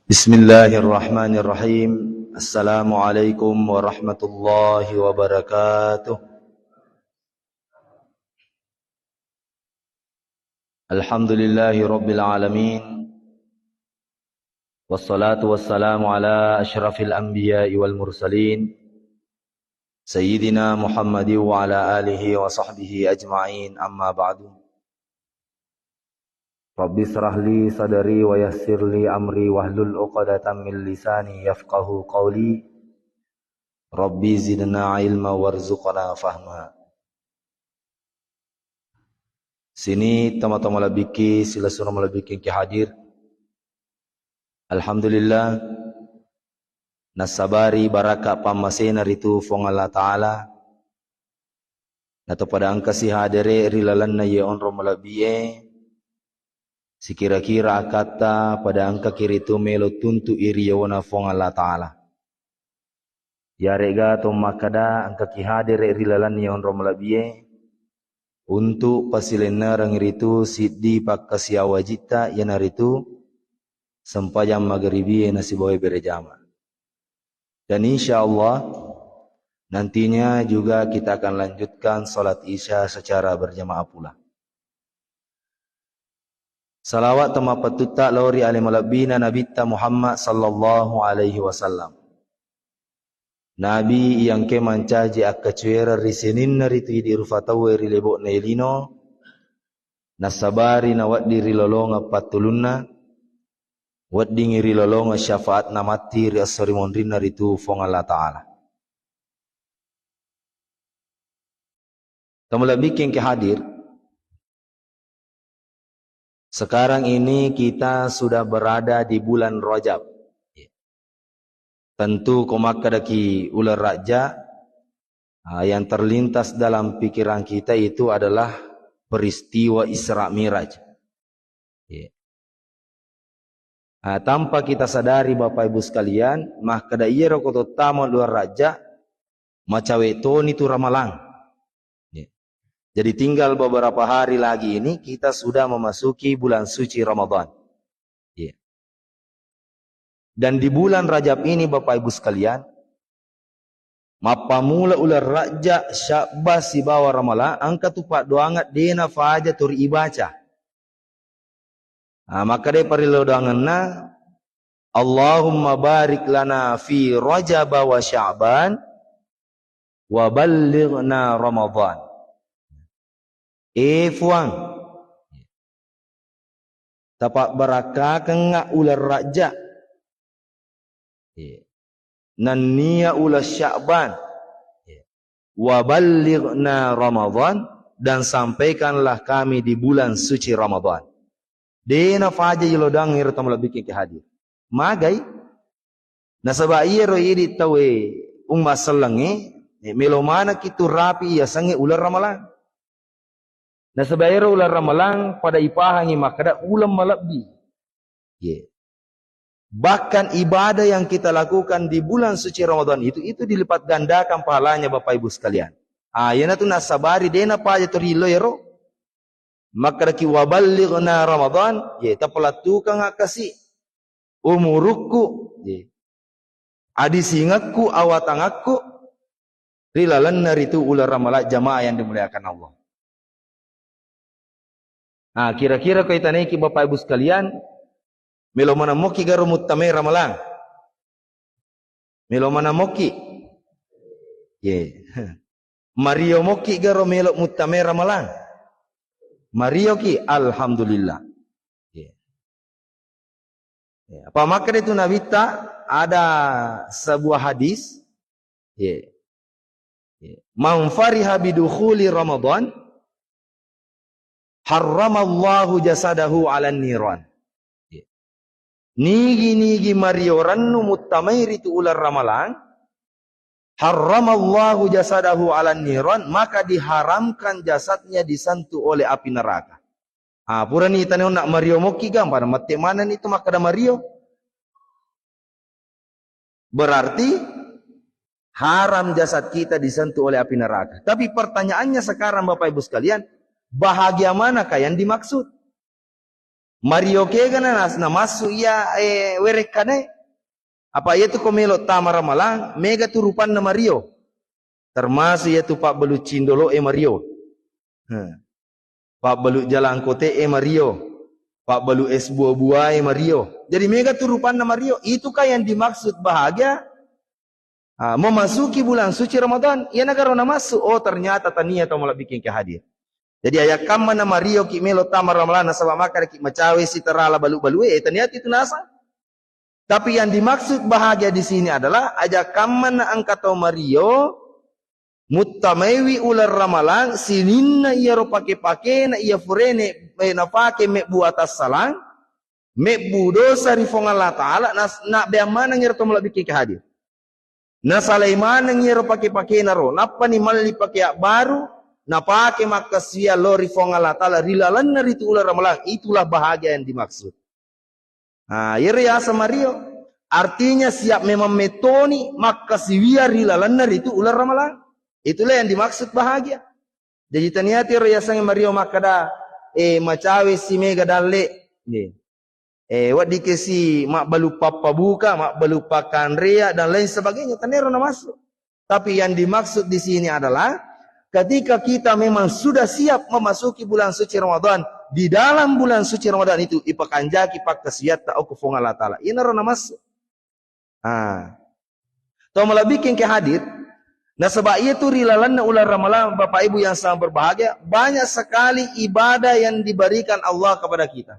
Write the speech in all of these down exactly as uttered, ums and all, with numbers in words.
Bismillahirrahmanirrahim. Assalamualaikum warahmatullahi wabarakatuh. Alhamdulillahi rabbil alamin. Wassalatu wassalamu ala asyrafil anbiya'i wal mursalin, sayyidina Muhammadin wa ala alihi wa sahbihi ajma'in, amma ba'du. Rabbi israh li sadri wa yassir li amri wahlul uqdatam min lisani yafqahu qawli. Rabbi zidna ilma warzuqna fahma. Sini tama-tama malebbiki, silessureng malebbiki engki hadir. Alhamdulillah, nassabari baraka pammasena ritu Fuang Allah Ta'ala. Nato pada engkasi hadere ri lalenna iye onrong malebbi'e, sikira-kira akkatta pada engkaki ritu melo tuntu'i ri yewona Fuang Allah Ta'ala. Yarega to makkeda engkaki hadere ri lalenna iye onrong malebbi'e, untuk pasilennereng ritu siddi pakkasiawajitta, iyanaritu sempajang maghribi'e nasibawai berejama. Dan insya Allah nantinya juga kita akan lanjutkan salat Isya secara berjamaah pula. Salawat temmapettutta lao ri ale malebbina Nabitta Muhammad sallallahu alaihi wasallam. Nabi iyangke mancaji akkacuereng ri sininna ritu idi rufa tauwe ri lebo'na lino, nassabari nawedding ri lolongeng pattulunna, weddingngi ri lolongeng syafaatna matti ri esso ri monrinna ritu Fuang Allah Ta'ala. Tau malebbiki engke hadir, sekarang ini kita sudah berada di bulan Rajab. Tentu ko makkedaki uleng Rajja, ah, yang terlintas dalam pikiran kita itu adalah peristiwa Isra Miraj. Iya. Ah, tanpa kita sadari, Bapak Ibu sekalian, makkeda iyaro ko tottama uleng Rajja, macawe toni tu Ramalang. Iya. Jadi tinggal beberapa hari lagi ini kita sudah memasuki bulan suci Ramadan. Iya. Dan di bulan Rajab ini, Bapak Ibu sekalian, mappamula uleng Rajja, Sya'ban sibawa Ramalang, engka tu paddoangeng de nafaja to ri ibaca. Ah, makkedai parillau doangenna, "Allahumma barik lana fi Rajab wa Sya'ban wa ballighna Ramadan." Eh Fuang, tapabbarakkakengnga uleng Rajja. Iya. Nennia uleng Sya'ban. Iya. Wa ballighna Ramadan, dan sampaikanlah kami di bulan suci Ramadan. De nafaja iyolo doang ero tau malebbiki engke hadir. Magai? Nasaba iyaro idi tauwe umma sellengnge, eh, melo manekki tu rapi iyasengnge uleng Ramalang. Nasaba ero uleng Ramalang pada ipahangi makkeda uleng malebbi. Ye. Bahkan ibadah yang kita lakukan di bulan suci Ramadan itu, itu dilipat gandakan pahalanya, Bapak Ibu sekalian. Ah, iyanatu nassabari de napaja to ri lo ero. Makkedaki, "Wa ballighna Ramadan," ye, tapalettukeng akkasi umurukku, ye, adisingekku, awatangakku ri lalenna ritu uleng Ramalang, jamaah yang dimuliakan Allah. Nah, kira-kira ko itanaiki Bapak Ibu sekalian, melo maneng mokki garo muttamai Ramalang? Melo maneng mokki? Ye. Mario mokki garo melo muttamai Ramalang? Mario ki, alhamdulillah. Ye. Ya, apa makkeda itu Nabitta, ada sebuah hadis, ya. Ya. "Man fariha bidukhuli Ramadan, harramallahu jasadahu 'alan niran." Ya. Nigi-nigi mario rennu muttamai ritu uleng Ramalang, harramallahu jasadahu 'alan niran, maka diharamkan jasadnya disentuh oleh api neraka. Ah, purani tane onna mario mokki gampang, mette manenni tu makkeda mario. Berarti haram jasad kita disentuh oleh api neraka. Tapi pertanyaannya sekarang, Bapak Ibu sekalian, bahagia manakah yang dimaksud? Mario kega na nas-, namassu iya, eh, werekkane. Apa iya tu ko melo tama ramalang, mega tu rupanna mario. Termasuk iya tu pabbalu cindolo e mario. Heh. Pabbalu jalangkote e mario. Pabbalu es buah-buah e mario. Jadi mega tu rupanna mario. Itukah yang dimaksud bahagia? Ah, memasuki bulan suci Ramadan, iya nagaro namassu, oh, ternyata tania tau malebbiking ke hadir. Jadi ayakkamma na mario ki melo tama ramalang nasaba maka ki macawe sitarala balu-balu e, tania itu nasa. Tapi yang dimaksud bahagia di sini adalah ajakkamma na engka tau mario muttamaiwi uleng ramalang sininna iyaro pake-pakena iya furene, eh, napake mebbu atassalang, mebbu dosa ri Fuang Allah Ta'ala, nas-, na beang maneng iyaro tau malebbiking ke hadir. Nasalai maneng iyaro pake-pakena ro, nappani malli pake abbaru, napake makkasiwiang lao ri Fuang Allah Ta'ala ri lalenna ritu uleng ramalang, itulah bahagia yang dimaksud. Nah, iyaro yaseng mario, artinya siap memang metoni makkasiwiang ri lalenna ritu uleng ramalang. Itulah yang dimaksud bahagia. Jadi tania tiro yasengnge mario makkeda, eh, macawe si mega dalle. Nggih. Eh, weddikesi mabbalu pappabuka, mabbalu pakkanrea dan lain sebagainya. Tanero namassu. Tapi yang dimaksud di sini adalah ketika kita memang sudah siap memasuki bulan suci Ramadan, di dalam bulan suci Ramadan itu ipakanjaki pakkasiwiatta okko Fuang Allah Ta'ala. Inaro namassu. Ah. Tau malebbiking ke hadir, nasaba iya tu ri lalenna uleng ramalang, Bapak Ibu yang sangat berbahagia, banyak sekali ibadah yang diberikan Allah kepada kita.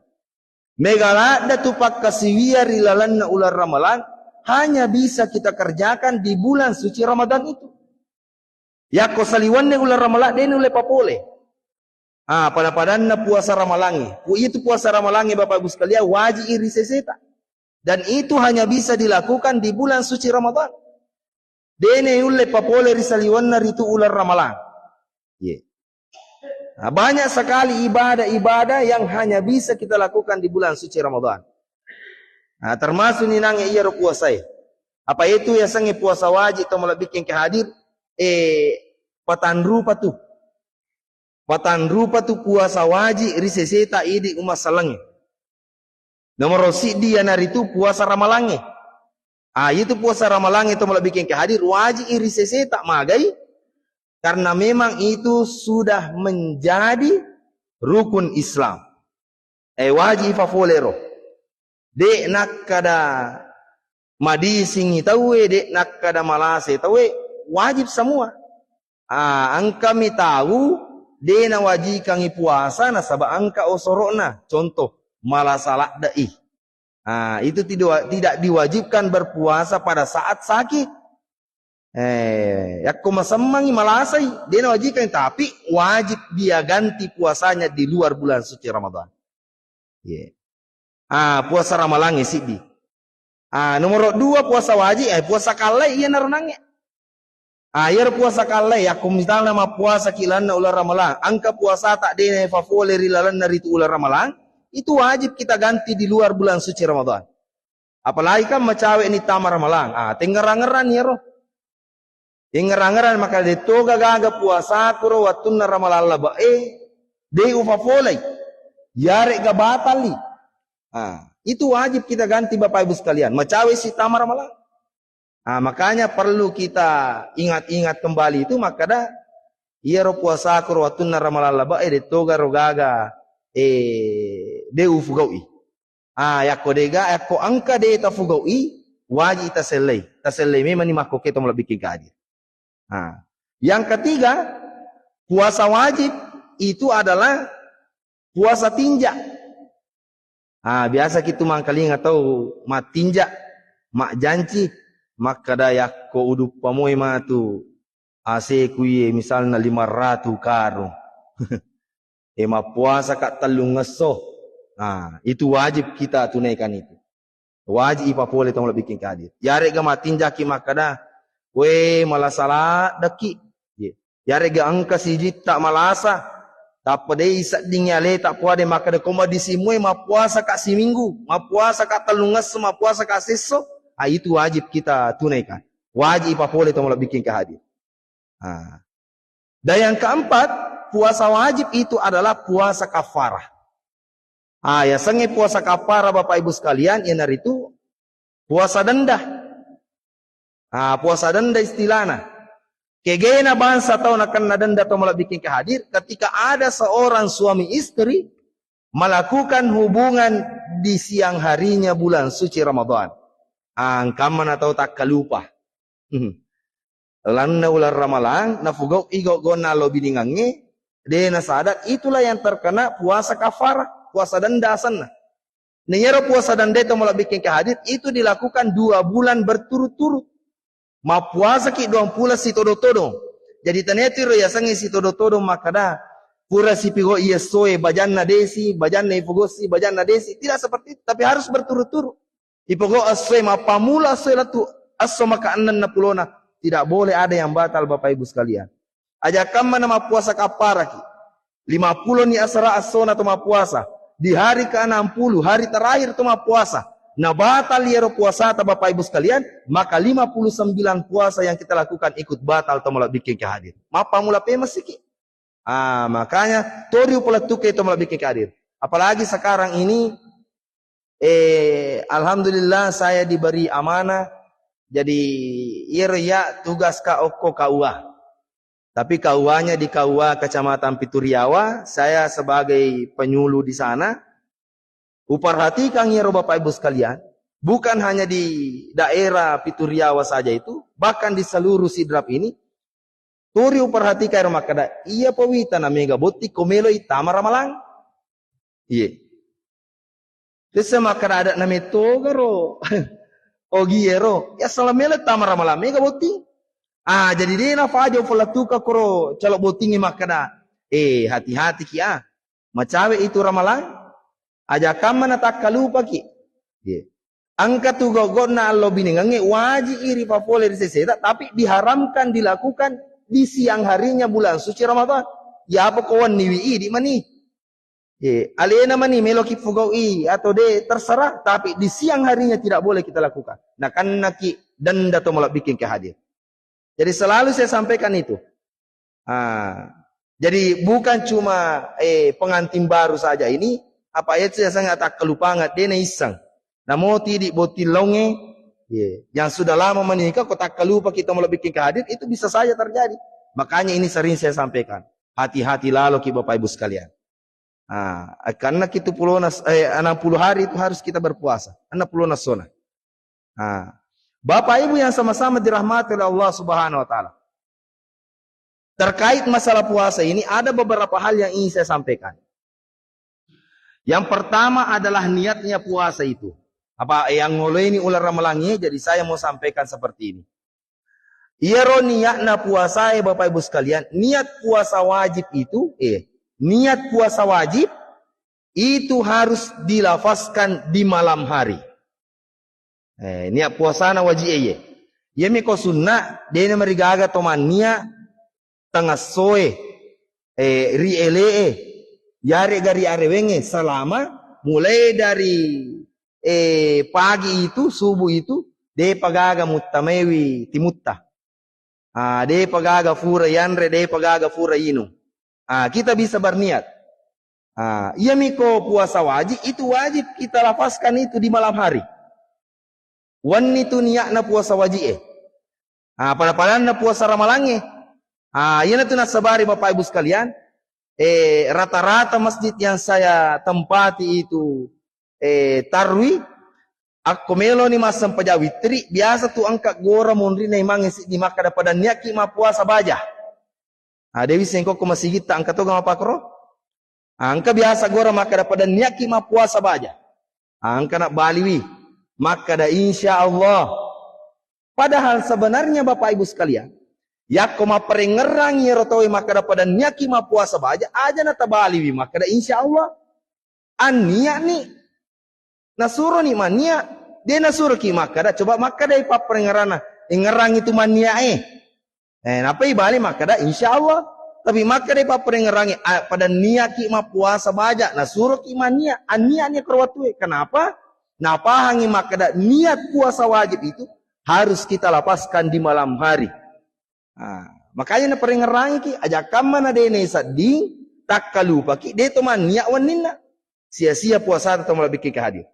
Mega ladde tu pakkasiwiang ri lalenna uleng ramalang, hanya bisa kita kerjakan di bulan suci Ramadan itu. Yakko saliwenna uleng ramalang, de nulle papole. Ah, pada-padanna puasa ramalangnge. Ku itu puasa ramalangnge, Bapak Ibu sekalian, wajib iri seseta. Dan itu hanya bisa dilakukan di bulan suci Ramadan. De nulle papole ri saliwenna ritu uleng ramalang. Ye. Nah, banyak sekali ibadah-ibadah yang hanya bisa kita lakukan di bulan suci Ramadan. Nah, termasuk ni nange iyaro puasae. Apa itu yasengnge puasa wajib tau malebbiking ke hadir? Eh, patanrupa tu. Patanrupa tu puasa wajib ri seseta idi umassalengnge. Nomoro siddi iyanaritu puasa ramalangnge. Ah, itu puasa ramalangnge tau malebbiking ke hadir wajib iri seseta magai karena memang itu sudah menjadi rukun Islam. Eh, wajib ifafole ro. De nakkada madisingi tauwe, de nakkada malase tauwe, wajib semua. Ah, engkami tau de nawajikangi puasa nasaba engka osoro'na. Contoh, malasa ladde'i. Ah, itu tidak, tidak diwajibkan berpuasa pada saat sakit. Eh, yakko masemmangi malasai, de nawajikangi, tapi wajib dia ganti puasanya di luar bulan suci Ramadan. Iya. Ah, puasa ramalangnge siddi. Ah, nomoro dua puasa wajib, eh, puasa kallai iyanaro nangnge. Ah, iyaro puasa kallai, yakko misalna mappuasaki lalenna uleng ramalang, engka puasata de naifafole ri lalenna ritu uleng ramalang, itu wajib kita ganti di luar bulan suci Ramadan. Apalagi kan macawe ni tama ramalang. Ah, tengngerang-ngerang iyaro. Tengngerang-ngerang maka de toga gaga puasaku ro wattunna ramalang labe'e, de ufafole. Yaregga batalli. Ah, itu wajib kita ganti Bapak Ibu sekalian. Macawe si tama ramalang. Ah, makanya perlu kita ingat-ingat kembali itu makkada iyaro puasaku ro wattunna ramalang labe'e de toga ro gaga, eh, de ufugau'i. Ah, yakko dega, yakko engka de tafugau'i, wajib tasellei. Tasellei memang ni makkoke tau malebbiking ke hadir. Ah. Yang ketiga, puasa wajib itu adalah puasa tinja. Ah, biasa kitu mangkalinga tau mattinja, majjanci, makkada yakko uduppa moi matu aseku iye misalna lima ratu karung. Eh, mappuasaka tellungngesso. Ah, itu wajib kita tunaikan itu. Wajib ipapole tau malebbiking ke hadir. Yaregga mattinjaki makkada, we malasa laddeki. Ye. Yaregga engka sijitta malasa. Tappa dei sedding aleta puade makkada ko madisimmue mappuasaka siminggu, mappuasaka tellungngesso, mappuasaka sesso. Ah, itu wajib kita tunaikan. Wajib ipapole tau malebbiking ke hadir. Ah. Dan yang keempat, puasa wajib itu adalah puasa kafarah. Ah, yasengnge puasa kafara, Bapak Ibu sekalian, iyanaritu puasa denda. Ah, puasa denda istilahna. Kegena bangsa tau nakenna denda tau malebbiking ke hadir, ketika ada seorang suami istri melakukan hubungan di siang harinya bulan suci Ramadan. Ah, engkamma na tau takkalupa. Hmm. Lanna uleng Ramalang, nafugau i gau-gaunna allo biningangnge, de nasadar, itulah yang terkena puasa kafara, puasa denda asenna. Nah, iyaro puasa denda itu malebbiking ke hadir, itu dilakukan dua bulan berturut-turut. Mappuasaki duang pulo sitodo-todong. Jadi, tania tu ro yasengnge sitodo-todong makkada, pura sipigau i essoe, bajanna desi, bajanna ipogossi, bajanna desi. Tidak seperti itu, tapi harus berturut-turut. Ipogau essoe, mappammula essoe lettu esso maka enneng napulona. Tidak boleh ada yang batal, Bapak Ibu sekalian. Aja kamma na mappuasa kapparaki. Lima pulo ni asera essona to mappuasa. Di hari ke enam puluh, hari terakhir to mappuasa. Na batal iyaro puasata, Bapak Ibu sekalian, maka lima puluh sembilan puasa yang kita lakukan ikut batal to malebbiking ke hadir. Mappammula pemesiki. Ah, makanya tori upalettuke to malebbiking ke hadir. Apalagi sekarang ini, eh, alhamdulillah saya diberi amanah. Jadi, iyaro iya tugas ka okko K U A. Tapi K U A-nya di K U A Kecamatan Pituriawa, saya sebagai penyuluh di sana, uperhatikan iyaro Bapak Ibu sekalian, bukan hanya di daerah Pituriawa saja itu, bahkan di seluruh Sidrap ini, turi uperhatikan ero makkada, iya pawita na mega botting ko meloi tama ramalang. Iye. Tessa makkada adat na metogaro. Ogi ero, ya salah melo tama ramalang mega botting. Ah, jadi de na fajo falattuka koro calo bottingi makkada, eh, hati-hati ki ah. Macawe itu ramalang, aja kamma na takkalupaki. Ye. Engka tu gau-gauna allo biningangnge waji i ripapole ri seseta, tapi diharamkan dilakukan di siang harinya bulan suci Ramadan. Ya apa ko wenniwi idi mani. Ye, alena mani meloki pugau'i atau de, terserah, tapi di siang harinya tidak boleh kita lakukan. Nakennaki denda to malebbiking ke hadir. Jadi selalu saya sampaikan itu. Ah, jadi bukan cuma, eh, pengantin baru saja ini, apa itu saya sangat tak kelupangan, de naisseng. Namo tidi botting launge, ye, yang sudah lama menikah, ko takkalupaki to malebbiking ke hadir, itu bisa saja terjadi. Makanya ini sering saya sampaikan. Hati-hati laloki Bapak Ibu sekalian. Ah, karena kita pulona, eh, enam puluh hari itu harus kita berpuasa. Enam puluh nasona. Ah. Bapak Ibu yang sama-sama dirahmati oleh Allah Subhanahu wa Ta'ala. Terkait masalah puasa ini, ada beberapa hal yang ingin saya sampaikan. Yang pertama adalah niatnya puasa itu. Apa yang ngoleni ular ramalangi, jadi saya mau sampaikan seperti ini. Iyaro niatna puasae, Bapak Ibu sekalian, niat puasa wajib itu, eh, niat puasa wajib itu harus dilafazkan di malam hari. Eh, niat puasana wajib e ye. Iyami ko sunna, dena marigaga to mannia tengessoe, eh, ri ele'e, yarega ri arewengnge, selama mulai dari, eh, pagi itu, subuh itu, depa gaga muttamaiwi timutta. Ah, depa gaga fura yanre, depa gaga fura inung. Ah, kita bisa berniat. Ah, iyami ko puasa wajib, itu wajib kita lafazkan itu di malam hari. Wenni tu niatna puasa wajib e. Ah, pada-padanna puasa ramalangnge. Ah, iyana tu nassabari Bapak Ibu sekalian, eh, rata-rata masjid yang saya tempati itu, eh, tarwi, akko meloni massempajang witri, biasa tu engka gora monrinna imangnge siddi makkada pada niakki mappuasa baja. Ah, de wisseng kokko masigitta engka toga mapakro? Ah, engka biasa gora makkada pada niakki mappuasa baja. Ah, engka nabbaliwi makkada insya Allah. Padahal sebenarnya Bapak Ibu sekalian, yakko mapparengngerang iyaro tauwe makkada pada niakki mappuasa baja, aja natabaliwi makkada insya Allah. Annia'ni. Nasuroni mannia, de nasuroki makkada, coba makkadai papparengngeranna, engngerangi tu mannia e. Eh, napai bali makkada, insya Allah. Tapi makkadai papparengngerangi, ah, pada niaki mappuasa baja, nasuroki mannia, annia'ni koro wattue. Kenapa? Napahangi makkada niat puasa wajib itu harus kita lapaskan di malam hari. Ah, makanya naparengngerangiki, aja kamma na de nasedding, takkalupaki, de to mannia wenninna. sia-sia puasata tau malebbikkeng ke hadir.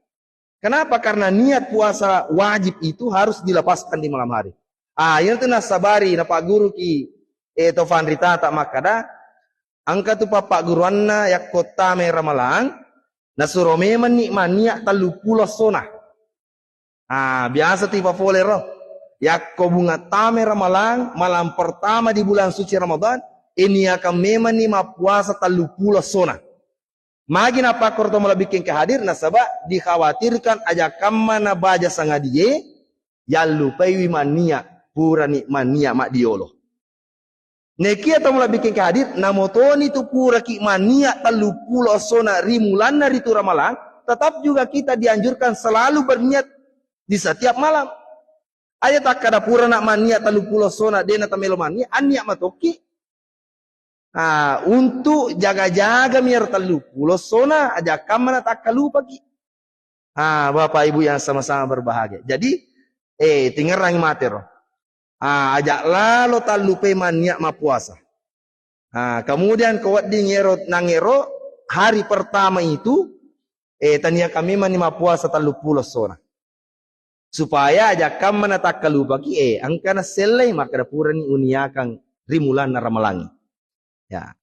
Kenapa? Karena niat puasa wajib itu harus dilepaskan di malam hari. Ah, iyatu nassabari napagguruki, eh, to fanritata makkada, engka tu pappagguruanna yakko tame Ramalang, nasuro memenni mannia telluppulo essona. Ah, biasa tu ipapole ro. Yakko bunga tame Ramalang, malam pertama di bulan suci Ramadan, iniakan memenni mappuasa telluppulo essona. Magi napakkoro to malebbikkeng ke hadir, nasaba dikhawatirkan aja kamma na baja sangadie, yallupaiwi mannia, purani mannia maddiolo. Nekia to malebbikkeng ke hadir, namotoni tu puraki mannia telluppulo essona ri mulanna ritu Ramalang, tetap juga kita dianjurkan selalu berniat di setiap malam. Aja takkada purana mannia telluppulo essona, dena tamelo mannia, annia matokki. Ah, untuk jaga-jaga mi ero telluppulo essona, aja kamma na takkalupaki. Ah, Bapak Ibu yang sama-sama berbahagia. Jadi, eh, tingerang matero. Ah, aja lalo tallupai mannia mappuasa. Ah, kemudian ko wedding ero nangero hari pertama itu, eh, tania kami mani mappuasa telluppulo essona. Supaya aja kamma na takkalupaki, eh, engka na sellei, makkada purani uniakan ri mulanna Ramalangi. Ya.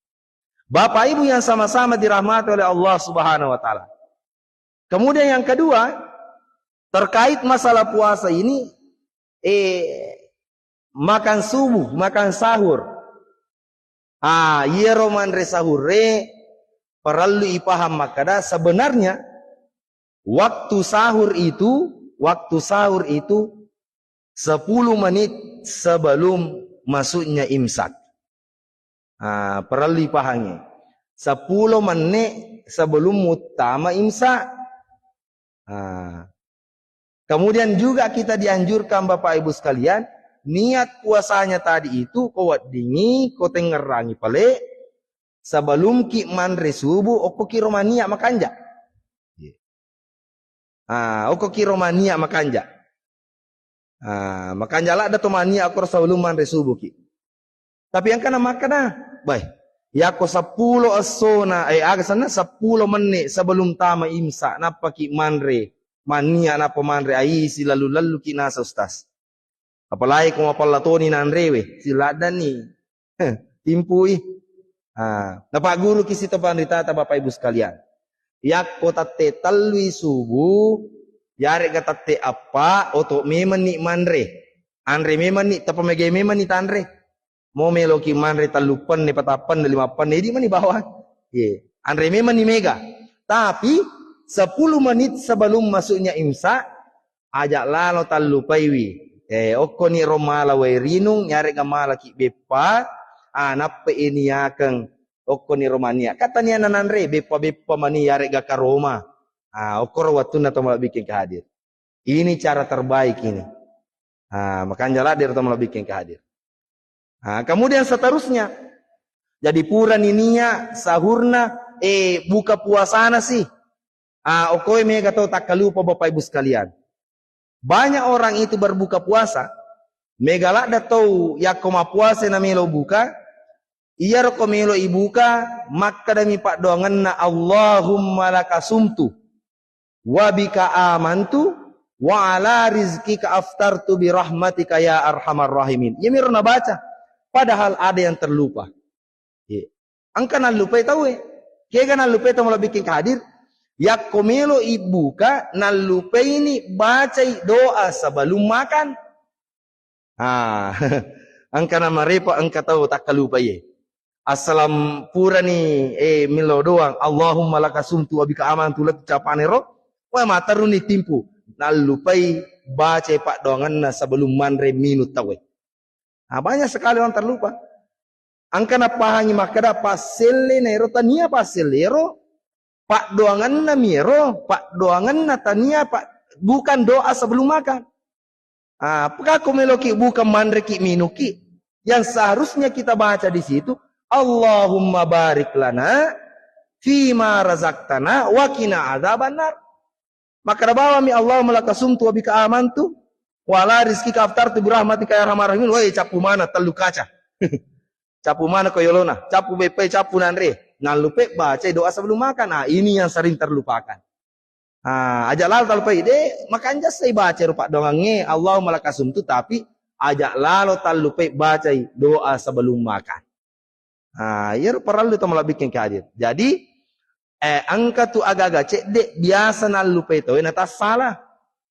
Bapak Ibu yang sama-sama dirahmati oleh Allah Subhanahu wa Ta'ala. Kemudian yang kedua, terkait masalah puasa ini, eh, makan subuh, makan sahur. Ah, iyaro manre sahurre parellu ipaham makkada, sebenarnya waktu sahur itu, waktu sahur itu sepuluh menit sebelum masuknya imsak. Ah, parellu ipahangi. Sepuluh menit sebelum muttama imsak. Ah. Kemudian juga kita dianjurkan, Bapak Ibu sekalian, niat puasanya tadi itu ko weddingi, ko tengngerangi pale, sebelum ki manre subuh, okko ki ro mannia makanja. Ah, okko ki ro mannia makanja. Ah, makanja ladda to mannia okko ro sebelum manre subuh ki. Tapi engkana makkada, "Bai, yakko seppulo essona, eh, aga senna, seppulo menit sebelum tama imsak, nappaki manre, mannia nappa manre, ai, silalu-laluki nasa, Ustaz." Apalagi ko mapella toni nanrewe, siladdanni. Heh, timpui. Ah, napagguruki sito panritata, Bapak Ibu sekalian. Yakko tette tellui subuh, yarega tette eppa, oto memenni manre. Anre memenni, tappa mega memenni tanre. Mo meloki manre tellu penne, patappanna, lima penne, idi mani bawang. Ye, anre memenni mega. Tapi sepuluh menit sebelum masuknya imsak, aja lalo tallupaiwi. Eh, okkoni ro mala wae rinung, yarega malaki beppa, ah, nappa iniakeng okkoni ro mania. Katania nananre, beppa-beppa mani yarega karoma. Ah, okkoro wattunna to malebbikkeng ke hadir. Ini cara terbaik ini. Ah, makanja ladde ro to malebbikkeng ke hadir. Ah, kemudian seterusnya. Jadi purani nia sahurna, eh, buka puasana sih. Ah, okoe mega tau takkalupa, Bapak Ibu sekalian. Banyak orang itu berbuka puasa, mega ladda tau yakko mappuasa na melo buka, iyaro ko melo ibuka, makkadami paddoangenna, "Allahumma laka sumtu, wa bika amantu, wa ala rizqika aftartu bi rahmatika ya arhamar rahimin." Iyamiro nabaca, padahal ada yang terlupa. Iya. Engka nallupai tauwe. Kega nallupai tau malebbikkeng ke hadir? Yakko melo ibuka, nallupaini bacai doa sebelum makan. Ah, engka namarepa, engka tau takkalupai. Assalam purani, eh, melo doang, "Allahumma laka sumtu wa bika amantu," lettu capane ro. Wah, materuni timpu. Nallupai bacai paddoangenna sebelum manre minung tauwe. Ah, banyak sekali orang terlupa. Engka napahangi makkeda passelle na ero tania passelle ero, paddoangenna mi ero, paddoangenna tania pa-, bukan doa sebelum makan. Ah, apakah ko meloki buka manreki minuki? Yang seharusnya kita baca di situ, "Allahumma barik lana fima razaqtana wa qina adzabannar." Makkeda bawami, "Allahumma laka sumtu wa bika amantu, wa ala rizqika aftartu bi rahmatika ya arhamar rahimin." Woi, cappu mana tellu kaca. Cappu mana ko yolona, cappu beppai, cappu nanre. Nallupai bacai doa sebelum makan. Nah, ini yang sering terlupakan. Ah, aja lalo tallupai de, makanja sai baca ro paddoangengnge, Allahumma lakasumtu, tapi aja lalo tallupai bacai doa sebelum makan. Ah, iyaro parellu to malebbikkeng hadir. Jadi, eh, engka tu agaga cedde biasa nallupai tauwe natassala.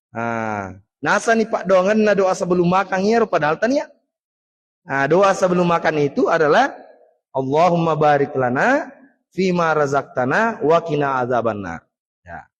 Ah, nasani paddoangenna doa sebelum makan iyaro padahal tania. Nah, doa sebelum makan itu adalah, "Allahumma barik lana fima razaqtana wa qina azabannar." Ya.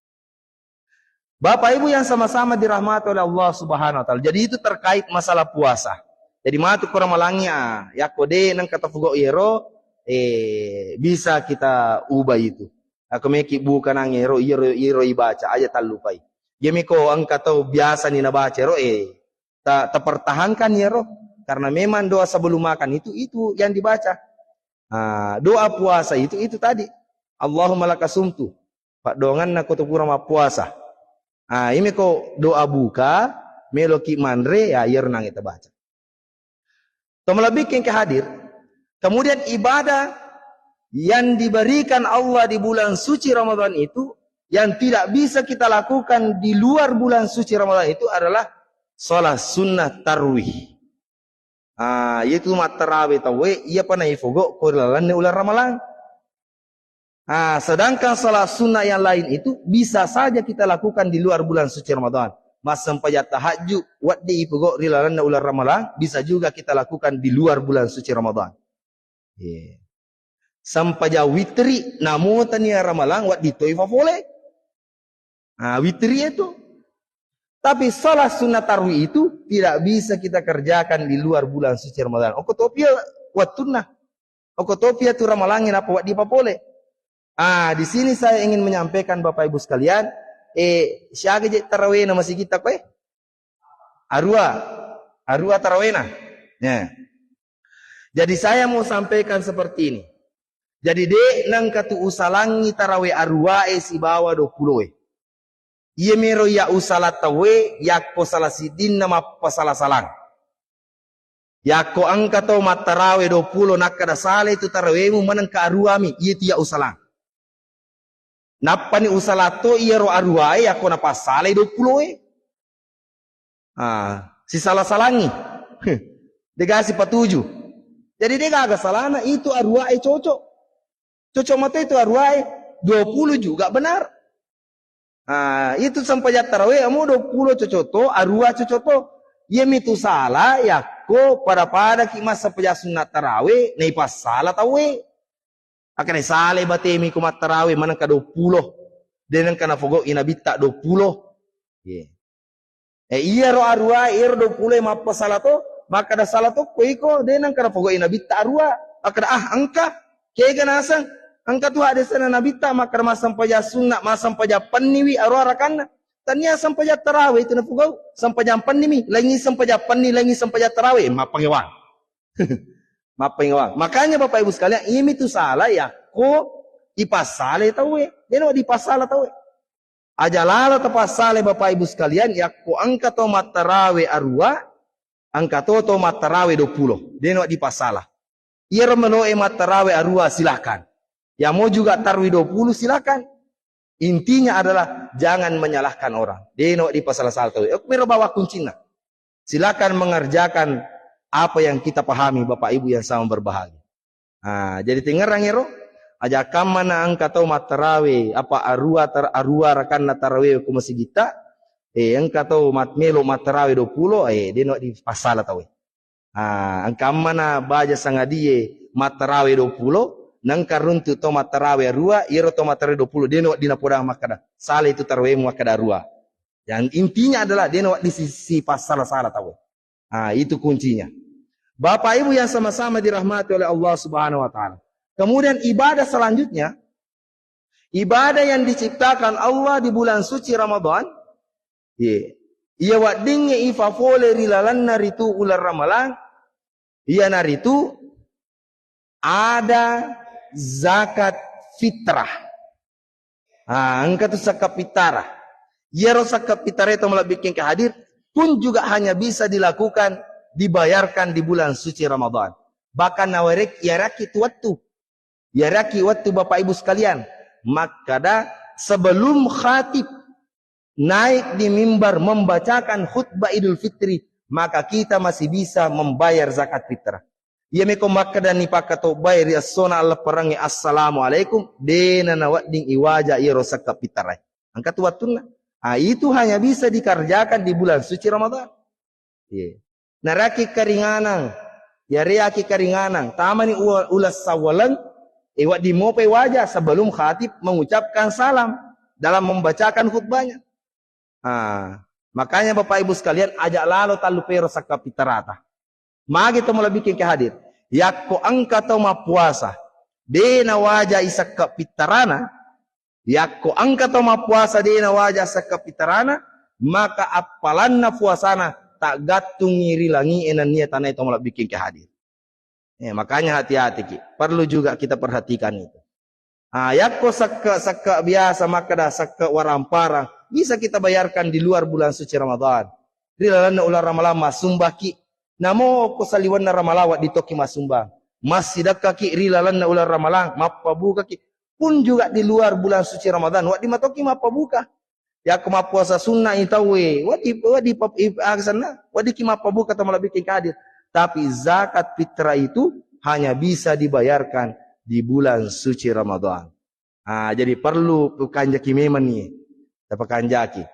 Bapak Ibu yang sama-sama dirahmati oleh Allah Subhanahu wa taala. Jadi itu terkait masalah puasa. Jadi matu kurang malangi, ah, yakko de nengka tafugau iyaro, eh, bisa kita ubah itu. Aku meki buka nang iyaro, iyaro, iyaro ibaca aja tallupai. Iya meko engka tau biasa ni nabaca ro, eh, ta-, tapertahankan iyaro. Karena memang doa sebelum makan itu, itu yang dibaca. Ah, doa puasa itu, itu tadi. Allahumma lakasumtu. Paddoangenna ko to pura mappuasa. Ah, imi ko doa buka, meloki manre, ya, iyaro nange tabaca. To malebbikkeng hadir, kemudian ibadah yang diberikan Allah di bulan suci Ramadan itu, yang tidak bisa kita lakukan di luar bulan suci Ramadan itu adalah salat sunnah tarwih. Ah, yaitu mattarawe tauwe, iyapa naifogo ko ri lalenna uleng Ramalang. Ah, sedangkan salat sunnah yang lain itu bisa saja kita lakukan di luar bulan suci Ramadan. Massempajang tahajud, wedding ipogo ri lalenna uleng Ramalang, bisa juga kita lakukan di luar bulan suci Ramadan. Iya. Sempajang witri, namo tania Ramalang, wedding toi fafole. Ah, witri itu. Tapi salat sunnah tarwih itu tidak bisa kita kerjakan di luar bulan suci Ramadan. Okko topia wattunna. Okko topia tu Ramalangnge napa wedding papole. Ah, di sini saya ingin menyampaikan Bapak Ibu sekalian, eh, siaga je tarawena masigitta koe? Arua. Arua tarawena. Ya. Jadi saya mau sampaikan seperti ini. Jadi de nengka tu usalangi tarawe aruae sibawa dua puluh e. Iya mero iya usala tauwe yakko salah siddinna mappasala-salang. Yakko engka tau mattarawe dua puluh nakkeda salai tu tarawemu manengka aruami, iya tu iya usalang. Nappani usala to iyaro aruae yakko napassalai dua puluh e. Ah, sisala-salangi. Degasi patuju. Jadi degaga salana itu aruae cocok. Cocok mato itu aruae dua puluh juga benar. Ah, itu sempajang tarawe amo dua puluh cocok to, arua cocok to. Iya mitu sala yakko pada-pada ki massempajang sunna tarawe naipassala tauwe. Akkeda salai batemi ko mattarawe manengka dua puluh. De nengka nafogau i nabitta dua puluh. Ye. Eh, iyaro arua, iyaro dua puluh e mappasala to, makkeda sala to ko iko, de nengka nafogau i nabitta arua. Makkeda, ah, engka, kega naseng, engka tu hadisena nabitta, makkeda massempajang sunna, massempajang penniwi arua rakanna. Tania sempajang tarawe itu nafogau, sempajang pennimi, lengi sempajang penni, lengi sempajang tarawe, mappangewang. Mappangewang. Makanya Bapak Ibu sekalian, imi tu sala yakko ipassale tauwe. Dena dipassala tauwe. Aja lalo tapassale Bapak Ibu sekalian, yakko engka to mattarawe arua, engka to to mattarawe dua puluh. Dena dipassala. Iyaro meloe mattarawe arua silakan. Yamo juga tarwi dua puluh silakan. Intinya adalah jangan menyalahkan orang. Dena dipasala-sala tauwe. Okko mero bawang kuncinna. Silakan mengerjakan apa yang kita pahami, Bapak Ibu yang sama berbahagia. Ah, jadi tengngerang ero, aja kammana engka tau mattarawe, apa arua tar-, arua rakanna tarawe ku masigitta, eh, engka tau mat-, melo mattarawe dua puluh, eh, dena dipassala tauwe. Ah, engka ammana baja sangadie mattarawe dua puluh, nengka runtu to mattarawe arua, iyaro to mattarawe dua puluh, dena wedding napodang makkeda, sala itu tarawemu makkeda arua. Yang intinya adalah dena wedding si, sipassala-sala tauwe. Ah, itu kuncinya. Bapak Ibu yang sama-sama dirahmati oleh Allah Subhanahu wa taala. Kemudian ibadah selanjutnya, ibadah yang diciptakan Allah di bulan suci Ramadan, ye, iya weddingnge ifafole ri lalenna ritu uleng Ramalang, iyanaritu ada zakat fitrah. Ah, engka tu zakat fitrah. Iyaro zakat fitrah itu malebbikkeng hadir pun juga hanya bisa dilakukan, dibayarkan di bulan suci Ramadan. Bahkan nawerek-, iyarekki tu wettu. Iyaraki wettu Bapak Ibu sekalian, makkada sebelum khatib naik di mimbar membacakan khutbah Idul Fitri, maka kita masih bisa membayar zakat fitrah. Iya meko makkada ni pakkatobbae ri essona allepperengnge, "Assalamualaikum," dena nawedding iwaja iyaro sekka pittarae. Engka tu wettunna. Ah, itu hanya bisa dikerjakan di bulan suci Ramadan. Iya. Naraki karinganang, yareaki karinganang, tamani ua-, uleng sawwaleng, eh, wedding mopai waja sebelum khatib mengucapkan salam dalam membacakan khutbahnya. Ah, makanya Bapak Ibu sekalian, aja lalo tallu pero sakka pittarata. Magi to malebbiking ke hadir. Yakko engka tau mappuasa, de nawaja isakka pittarana, yakko engka tau mappuasa de nawaja sakka pittarana, maka appalanna puasana taggattungi ri langi'e nennia tanae to malebbiking ke hadir. Eh, makanya hati-hati ki. Perlu juga kita perhatikan itu. Ah, yakko sekke-sekke biasa makkeda sekke waramparang, bisa kita bayarkan di luar bulan suci Ramadan. Ri lalenna uleng Ramalang massumbaki. Namo ko saliwenna Ramalang wedding tokki massumbang. Massidekkaki ri lalenna uleng Ramalang, mappabukaki. Pun juga di luar bulan suci Ramadan, wedding matoki mappabuka. Yakko mappuasa sunnah i tauwe, wedding, wedding pap-, ip-, aga senna, weddingki mappabuka to malebbiking ke hadir. Tapi zakat fitrah itu hanya bisa dibayarkan di bulan suci Ramadan. Ah, jadi perlu kanjaki memang nih, tapakanjaki.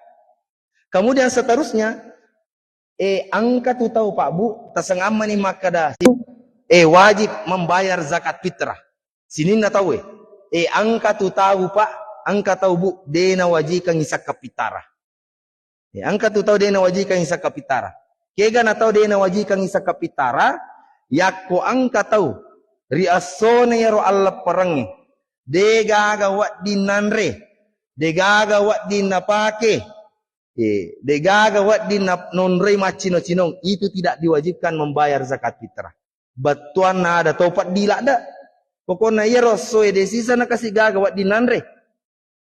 Kemudian seterusnya, eh, engka tu tau, Pak, Bu, tasengammani makkeda, eh, wajib membayar zakat fitrah. Sininna tauwe, eh, engka tu tau, Pak, engka tau, Bu, de nawajikangi sakka pittara. Eh, engka tu tau de nawajikangi sakka pittara. Kega na tau de nawajikangi sakka pittara, yakko engka tau ri essona iyaro allepperengnge, de gaga wedding nanre, de gaga wedding napake, eh, de gaga wedding na-, nonroi maccino-cinong, itu tidak diwajibkan membayar zakat fitrah. Bettuanna ada to peddi ladde. Pokokna iyaro essoe de sisa nakasi gaga wedding nanre.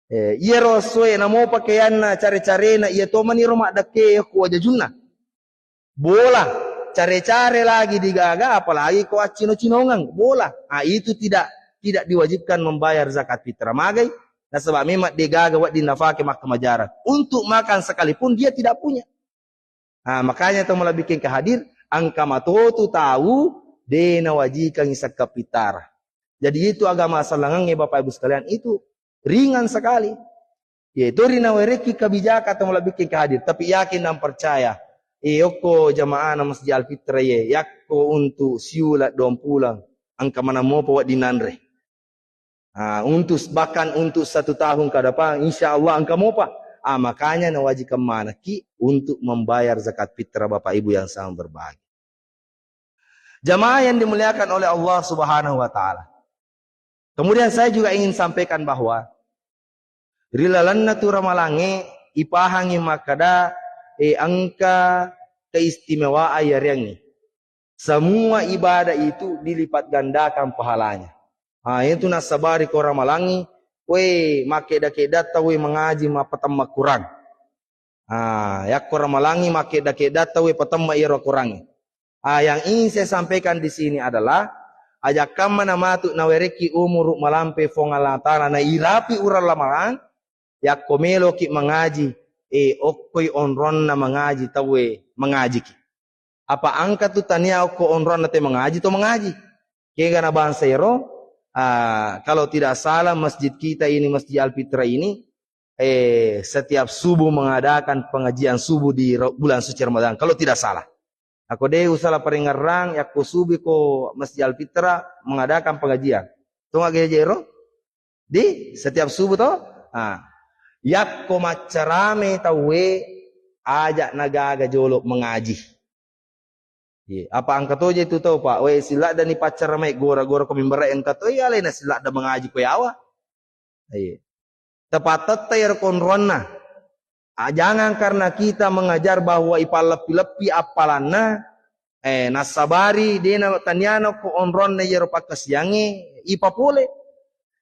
Eh, iyaro essoe namo pakeanna, care-carena, iya to maniro maddekke ko wajajunna. Bola, care-care lagi digaga, apalagi ko accino-cinongeng, bola. Ah, itu tidak, tidak diwajibkan membayar zakat fitrah. Magai? Nasaba memang de gaga wedding nafake makkamajarang. Untuk makan sekalipun dia tidak punya. Ah, makanya to malebbiking ke hadir, engka matotu tau de nawajikangi sakka pittara. Jadi itu agama sellengengnge, Bapak Ibu sekalian, itu ringan sekali. Yaitu ri nawerekki kebijakan to malebbiking ke hadir. Tapi yakin dan percaya, eh, okko jamaahna Masjid Al Fitrah ye, yakko untuk siula duang pulang, engka maneng mopa wedding nanre. Ah, untuk, bahkan untuk satu tahun ke depan, insya Allah engka mopa. Ah, makanya nawajikan manekki untuk membayar zakat fitrah, Bapak Ibu yang sangat berbahagia. Jamaah yang dimuliakan oleh Allah Subhanahu wa Ta'ala. Kemudian saya juga ingin sampaikan bahwa ri lalenna tu ramalangnge ipahangi makkeda, eh, engka keistimewaan yareangngi. Semua ibadah itu dilipat gandakan pahalanya. Ah, itu nasabari ko ramalangngi, we, makkedda-keddatta we mangaji mappatemma Quran. Ah, yakko ramalangngi makkedda-keddatta we patemma iyaro Quran. Ah, yang ingin saya sampaikan di sini adalah, ajakkamma namatu nawerekki umuru malampe Puang Allah Ta'ala, nairapi urang ramalang, yakko meloki mangaji, eh, okkoi onronna mangaji tauwe mangajiki. Apa engka tu tania okko onronna te mangaji to mangaji. Kega na bangsa ero, ah, kalau tidak salah masjid kita ini, Masjid Al Fitrah ini, eh, setiap subuh mengadakan pengajian subuh di ro-, bulan suci Ramadan, kalau tidak salah. Ako de usala parengerang, yakko subuh ko Masjid Al Fitrah mengadakan pengajian. Tonga gereja ero? Di setiap subuh to? Ah. Yakko maccarame tauwe, aja nagaga jolo mengaji. Iya, apa engka toje tu tau, Pak? We, siladdani paccaramai gora-gora ko mimbara engka to, iya, alena siladda mengaji ko yawa. Iya. Tepattetta iyaro konroanna. Ah, jangan karena kita mengajar bahwa ipalleppi-leppi appalanna, eh, nassabari dena taniana ko onroanna iyaro pakkasiangnge ipapole.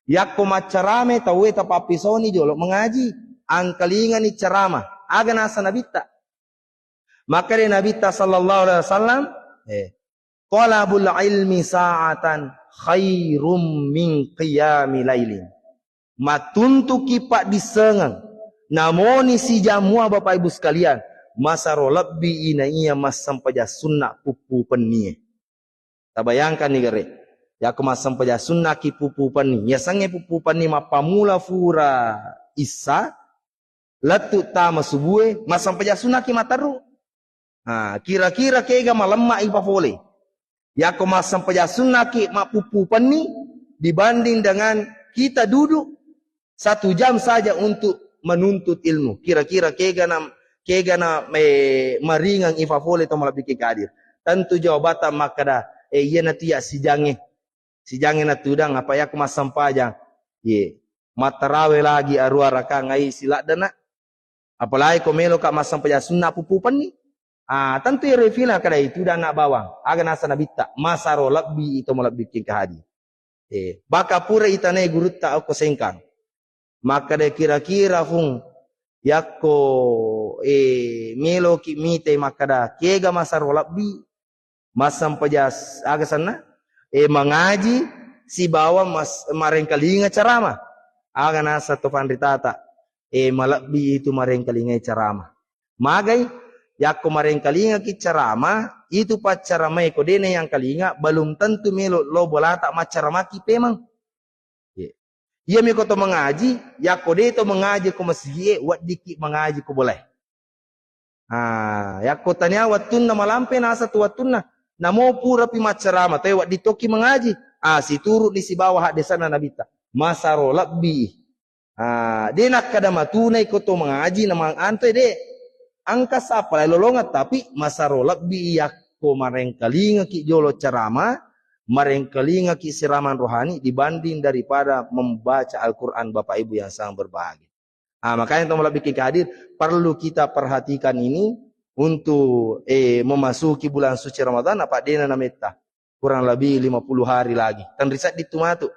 Yakko maccarame tauwe tapappisoni jolo mengaji, angkalingani carama. Aga nasa nabitta? Makkeda Nabitta sallallahu alaihi wasallam, eh, "Thalabul ilmi sa'atan khairum min qiyami lailin. Mattuntuki paddissengeng, namoni sijang mua, Bapak Ibu sekalian, masero lebbi inaiya massempajang sunna puppu pennie. Tabayangkanni gare, yakko massempajang sunnaki puppu penni, yasengnge puppu penni mappamula fura issa, lettu tama subue, massempajang sunnaki matteru. Nah, kira-kira kega malemma ipafole. Yakko massempajang sunnaki mappuppu penni dibanding dengan kita duduk satu jam saja untuk menuntut ilmu. Kira-kira kega na, kega na, eh, maringeng ipafole to malebbi ke hadir. Tentu jawabatta makkeda, eh, iyanatu iya sijangnge. Sijangnge natudang, apa yakko massempajang. Ye. Mattarawe lagi arua rakang ai siladdana. Apalagi ko meloka massempajang sunna puppu penni. Ah, tentu iyaro fila kada itu dan anak bawang. Aga nasa nabitta, masero lebbi ito malebbi ke hadir. Eh, baka pura itanai gurutta okko Sengkang. Makkeda kira-kira fung yakko, eh, meloki mitai makkeda kega masero lebbi, massempajang s-, aga senna? Eh, mangaji sibawa mas-, marengkalinga ceramah. Aga nasa to fanritata, eh, malebbi itu marengkalingai ceramah. Magai, yakko marengkalingaki ceramah, itu paccaramae ko dena yang kalinga, belum tentu melo lo bolata maccaramaki pemeng. Ye. Iyami ko to mangaji, yakko de to mangaji ko masigie, weddikki mangaji ko bolae. Ah, yakko tania wettunna malampe nasa tu wettunna, namo purapi maccarama, toe wedding tokki mangaji. Ah, situru'ni sibawa haddesanna nabitta. Masero lebbi. Ah, de nakkeda matunai ko to mangaji na mang-, antoi de. Engka sapalai lolongeng, tapi masero lebbi yakko marengkalingaki jolo ceramah, marengkalingaki siraman rohani dibanding daripada membaca Al-Quran, Bapak Ibu yang sangat berbahagia. Ah, makanya to malebbi ke hadir, perlu kita perhatikan ini untuk, eh, memasuki bulan suci Ramadan, apa dena nametta. Kurang lebih lima puluh hari lagi. Tenri seddi tu matu.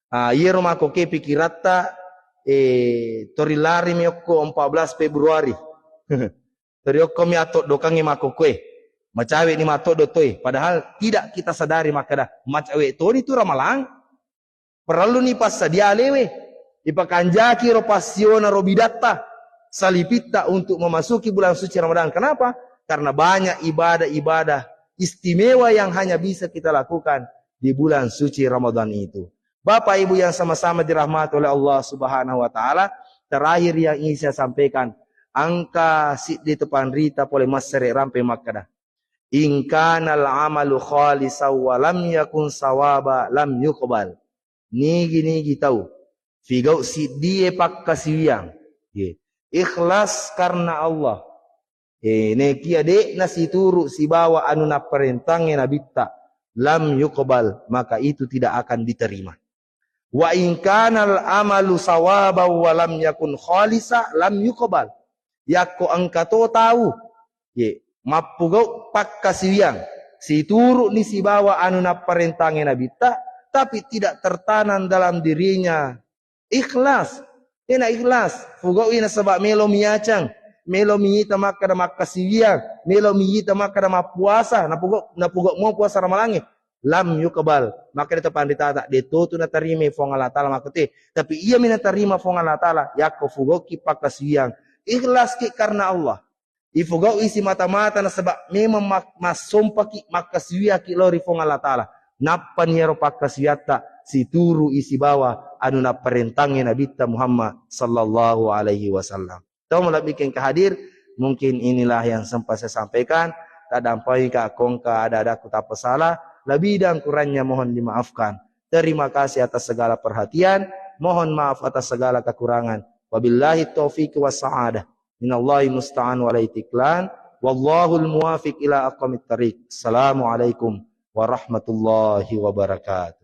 Ah, iyaro makkoke pikiratta, eh, tori lari mi okko empat belas Februari. Tori okko mi atoddokangnge makkokoe. Macawe ni matoddo toe. Padahal tidak kita sadari makkeda, macawe toni tu Ramalang. Perelluni passadia alewe. Ipakanjaki ro passiona ro bidatta, salipitta untuk memasuki bulan suci Ramadan. Kenapa? Karena banyak ibadah-ibadah istimewa yang hanya bisa kita lakukan di bulan suci Ramadan itu. Bapak Ibu yang sama-sama dirahmati oleh Allah Subhanahu wa Ta'ala, terakhir yang ingin saya sampaikan, engka siddi tu panrita pole massere rampe makkeda, "In kanal amalu khalisan wa lam yakun sawaba lam yuqbal." Nigi-nigi tau figau siddie pakkasiwiang, ye, ikhlas karena Allah, eh, nekia de'na situru sibawa anu napparentangnge nabitta, lam yuqbal, maka itu tidak akan diterima. Wa in kanal amalu sawaban wa lam yakun khalisa lam yuqbal. Yakko engka to tau, ye, mappugau pakkasiwiang, situru'ni sibawa anu napparentangnge nabitta, tapi tidak tertanam dalam dirinya ikhlas. Ena ikhlas, fugau'i nasaba melo miyacang, melo miyita makkeda makkasiwiang, melo miyita makkeda mappuasa, napugau, napugau mo puasa ramalangnge. Lam yuqbal. Makkeda to panritata, de totu natarima Fuang Allah Ta'ala makkute. Tapi iyami natarima Fuang Allah Ta'ala, yakko fugauki pakkasiwiang, ikhlaski karena Allah. Ifugau'i simata-mata nasaba memang mak-, massompaki, makkasiwiaki lao ri Fuang Allah Ta'ala. Nappani iyaro pakkasiwiatta situru'i sibawa anu napparentangnge Nabitta Muhammad sallallahu alaihi wasallam. Tau malebbi engka hadir, mungkin inilah yang sempat saya sampaikan. Taddampengika ko engka ada-adaku tappa salah, lebih dan kurangnya mohon dimaafkan. Terima kasih atas segala perhatian, mohon maaf atas segala kekurangan. Wabillahi taufiq was sa'adah. Minallahi musta'an wa alaihi tiklan. Wallahul muwafiq ila aqwamit thariq. Assalamualaikum warahmatullahi wabarakatuh.